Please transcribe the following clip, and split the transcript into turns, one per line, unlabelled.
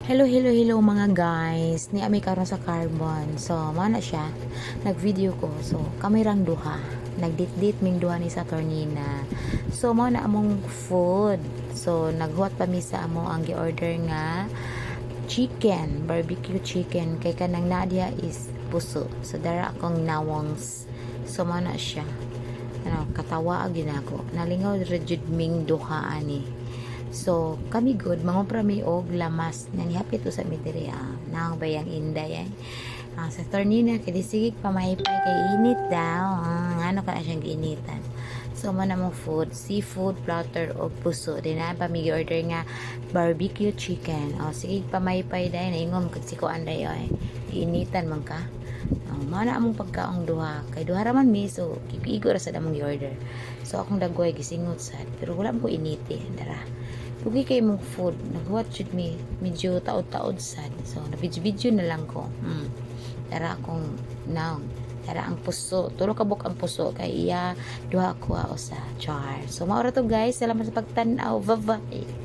Hello, hello, hello, mga guys. Ni ami karon sa Carbon. So, mao na siya. Nag-video ko. So, kami rang duha. Nagdit-dit ming duha ni sa Tornina. So, mao na among food. So, naghuwat pa mi sa amo ang gi-order nga chicken, barbecue chicken, kay kanang Nadia is puso. So, dara akong nawangs. So, mao na siya. Ano, katawa gyud nako. Nalingaw ra jud ming duha ani. So, kami good, mangumpra mi og lamas. Nanihapit sa mi diri ah. Naang bayang inday ay. Ah, sa Tornina kay di sige pamaypay kay init daw. Ah, ngano ka na siyang giinitan. So, mao na mong food, seafood platter og puso. Di na pa mi order nga barbecue chicken. O, sige pamaypay dahil naingon kag si kuan day ay. Giinitan man ka. Oh, mao na among pagkaong duha. Kay duha ra man mi, so igo ra sad among gi-order. So akong dagway gisingot sad, pero wala man ko initi dara. Lugi kay mong food, naghuwat jud mi, medyo taod-taod sad. So na-video-video na lang ko. Dara akong naong. Dara ang puso. Tulo ka buok ang puso kay iya duha ko usa. Char. So mao ra to, guys. Salamat sa pagtan-aw. Bye-bye.